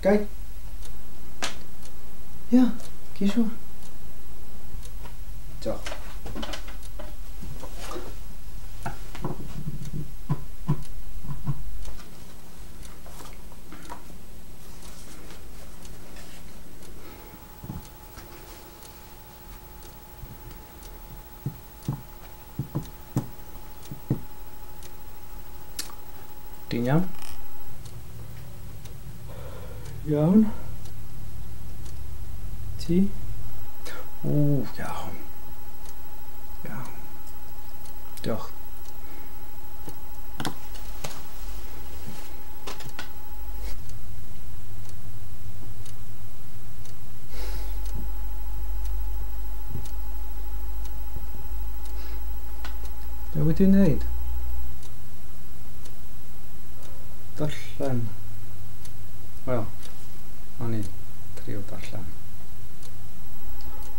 Gai? Ia, gei siŵr. Diolch. Ti'n iawn? Iawn. Ti? O, iawn. Iawn. Diolch. Be wyt ti'n neud? Darllen. Wel, o'n i'n trio darllen.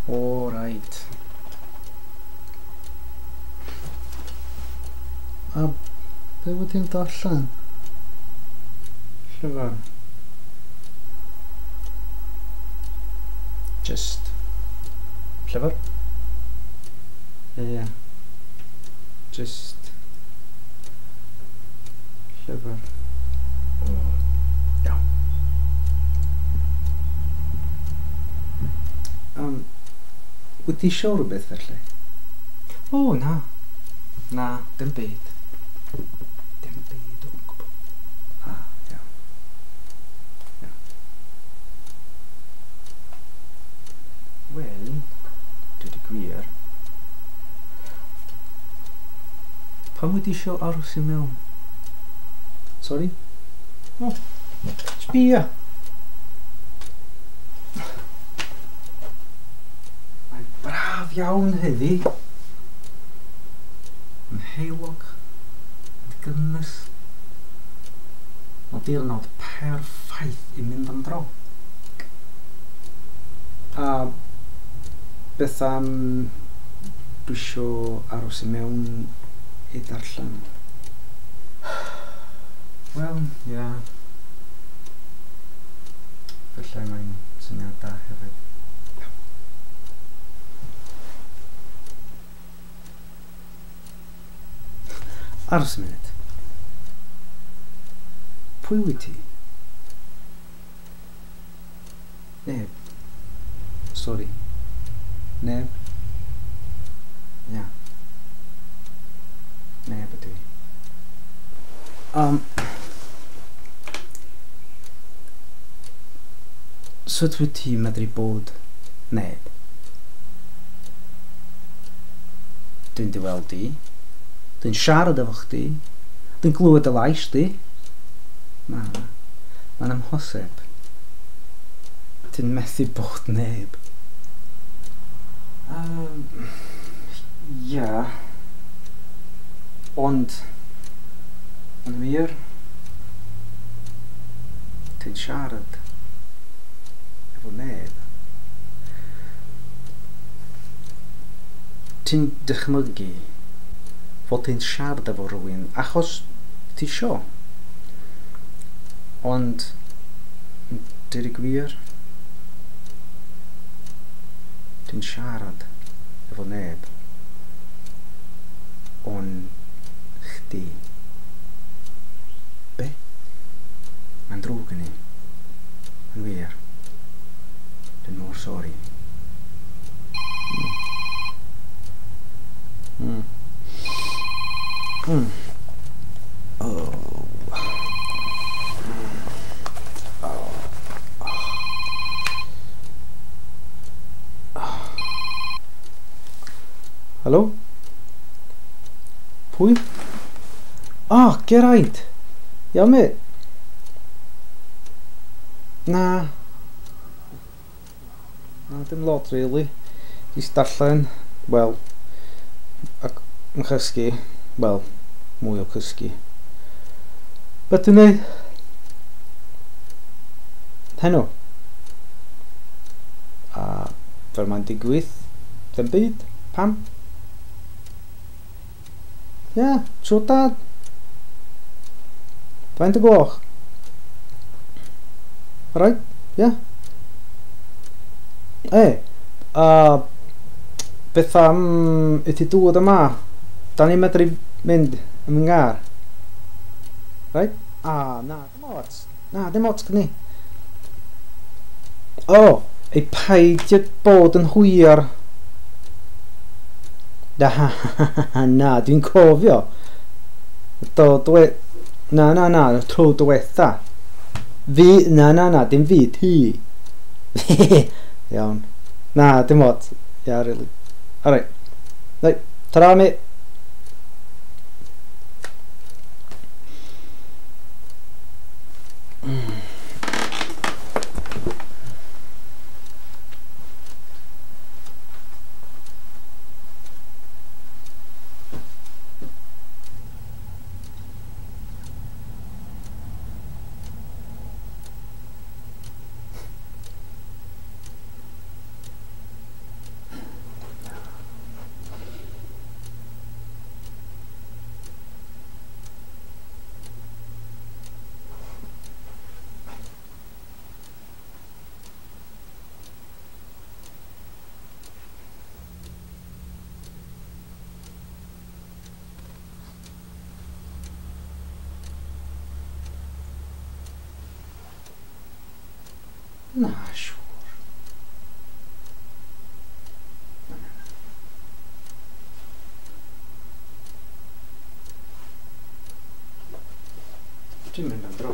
O, reit. A be wyt ti'n darllen? Llyfr. Just llyfr. Ie. Just llyfr. O, iawn. Wyt ti isio rhywbeth felly? O, na. Na, dim byd. Dim byd o gwbl. Ah, iawn. Iawn. Wel, dweud y gwir. Pam wyt ti isio aros i mewn? Sori? O, sbia! Mae'n braf iawn heddi. Yn heulog, yn gynnes. Mae'n diwrnod perffaith i mynd am dro. A beth am dwi isio aros i mewn i ddarllen? Wel, ia. Felly mae'n syniad da hefyd. Aros y munud. Pwy wyt ti? Neb. Sori. Neb. Ia. Neb ydw i. Sut wyt ti'n medru bod neb? Dwi'n dy weld di. Dwi'n siarad efo chdi. Dwi'n glywed dy lais di. Na, mae'n amhosib. Ti'n methu bod neb. Ia. Ond, yn wir, ti'n siarad efo neb. Ti'n dychmygu fod ti'n siarad efo rhywun achos ti isio. Ond, dweud y gwir, ti'n siarad efo neb. Ond chdi. Be? Mae'n drwg yn i. Yn wir. Dwi'n mor sori. Oh. Helo? Pwy? Ah, Geraint! Iawn, mate? Na. Na, dim lot, really. Jyst darllen, wel, ac yn chysgu, wel, mwy o cysgu. Be ti'n neud? Heno. A fel mae'n digwydd, ddim byd. Pam? Ie, trwy dad. Faint y gloch? Alright, yeah. E, a beth am i ti dŵad yma? Da ni'n medru mynd yn fy ngar. Right? A, na, dim ots. Na, dim ots gyda ni. O, ei paidio bod yn hwyr. Na, na, dwi'n cofio. Do, dwe... Na, na, na, tro diwetha. Fi, na, na, na, dim fi, ti. Iawn. Na, dim ots. Yeah, really. Alright. Right, ta-ra, mate. Na, siŵr. Na, na, na. Dwi'n mynd am dro.